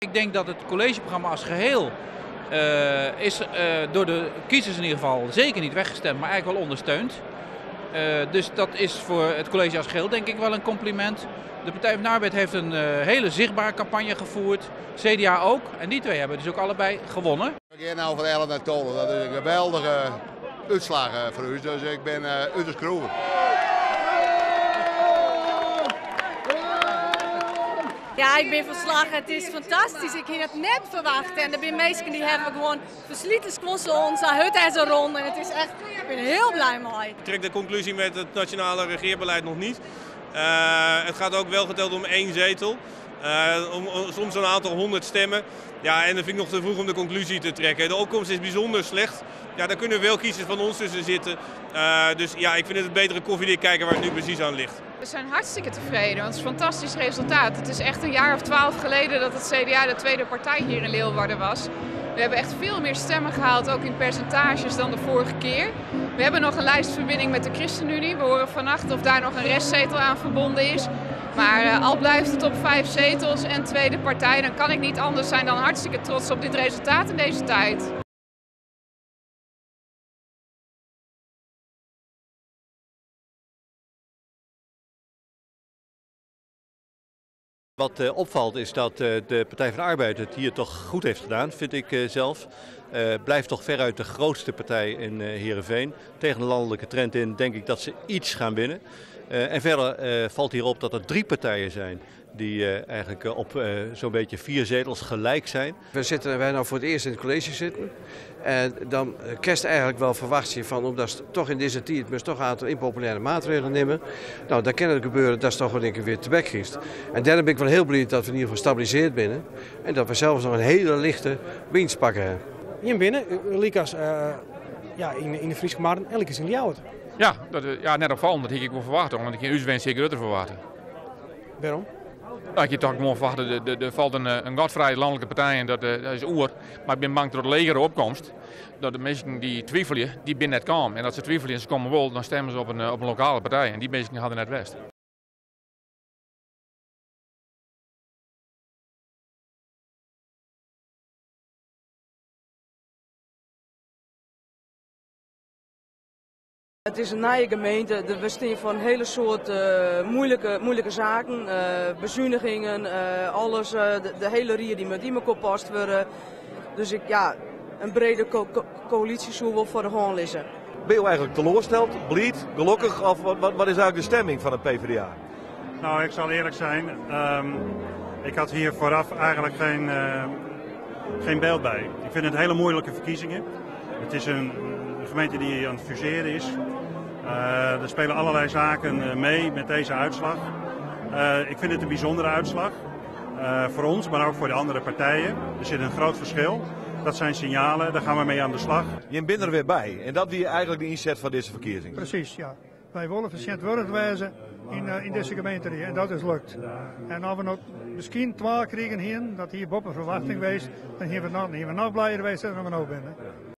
Ik denk dat het collegeprogramma als geheel is door de kiezers in ieder geval zeker niet weggestemd, maar eigenlijk wel ondersteund. Dus dat is voor het college als geheel denk ik wel een compliment. De Partij van de Arbeid heeft een hele zichtbare campagne gevoerd, CDA ook. En die twee hebben dus ook allebei gewonnen. We gaan nou van 11 naar 12, dat is een geweldige uitslag voor u, dus ik ben uiterst kroeg. Ja, ik ben verslagen. Het is fantastisch. Ik had het net verwacht. En de meesten die hebben gewoon versleten squassen onze hut en zo rond. En het is echt, ik ben heel blij mee. Ik trek de conclusie met het nationale regeerbeleid nog niet. Het gaat ook wel geteld om 1 zetel. Om soms een aantal 100 stemmen. Ja, en dat vind ik nog te vroeg om de conclusie te trekken. De opkomst is bijzonder slecht. Ja, daar kunnen wel kiezers van ons tussen zitten. Dus ja, ik vind het een betere koffiedik kijken waar het nu precies aan ligt. We zijn hartstikke tevreden, want het is een fantastisch resultaat. Het is echt een jaar of 12 geleden dat het CDA de tweede partij hier in Leeuwarden was. We hebben echt veel meer stemmen gehaald, ook in percentages, dan de vorige keer. We hebben nog een lijstverbinding met de ChristenUnie. We horen vannacht of daar nog een restzetel aan verbonden is. Maar al blijft het op 5 zetels en tweede partij, dan kan ik niet anders zijn dan hartstikke trots op dit resultaat in deze tijd. Wat opvalt is dat de Partij van de Arbeid het hier toch goed heeft gedaan, vind ik zelf. Blijft toch veruit de grootste partij in Heerenveen. Tegen de landelijke trend in denk ik dat ze iets gaan winnen. En verder valt hierop dat er 3 partijen zijn die eigenlijk op zo'n beetje 4 zetels gelijk zijn. We zitten wij nou voor het eerst in het college zitten. En dan kerst eigenlijk wel verwacht je van, omdat ze toch in deze tijd moest toch een aantal impopulaire maatregelen nemen. Nou, daar kan het gebeuren dat ze toch wel een keer weer te bek giest. En daarom ben ik wel heel blij dat we in ieder geval gestabiliseerd binnen. En dat we zelfs nog een hele lichte winst pakken hebben. Hier binnen, Likas, ja, in de Friese Marren en Likas in Ljouwert. Ja, dat, ja, net opvallend. Dat had ik wel verwacht, want ik ging Uswens zeker Rutte verwachten. Waarom? Nou, ik had toch gewoon verwachten, er valt een godvrije landelijke partij en dat is oer. Maar ik ben bang dat het leger opkomst, dat de mensen die twijfelen, die binnen net komen. En dat ze twijfelen en ze komen wel, dan stemmen ze op een lokale partij. En die mensen hadden net west. Het is een nieuwe gemeente, we staan voor een hele soort moeilijke zaken, bezuinigingen, alles, de hele rier die met iemand gepast worden. Dus ik, ja, een brede coalitie zou wel voor de hand liggen. Ben je eigenlijk teleurgesteld, blied, gelukkig of wat is eigenlijk de stemming van het PvdA? Nou, ik zal eerlijk zijn, ik had hier vooraf eigenlijk geen beeld bij. Ik vind het hele moeilijke verkiezingen. Het is een gemeente die aan het fuseren is. Er spelen allerlei zaken mee met deze uitslag. Ik vind het een bijzondere uitslag. Voor ons, maar ook voor de andere partijen. Er zit een groot verschil. Dat zijn signalen, daar gaan we mee aan de slag. Je bent er weer bij en dat is eigenlijk de inzet van deze verkiezing. Precies, ja. Wij willen verantwoordelijk wijzen in deze gemeente en dat is lukt. En of we nog misschien 12 krijgen hier, dat hier boven verwachting wees, dan hier we nog blijer geweest dan we nog binnen.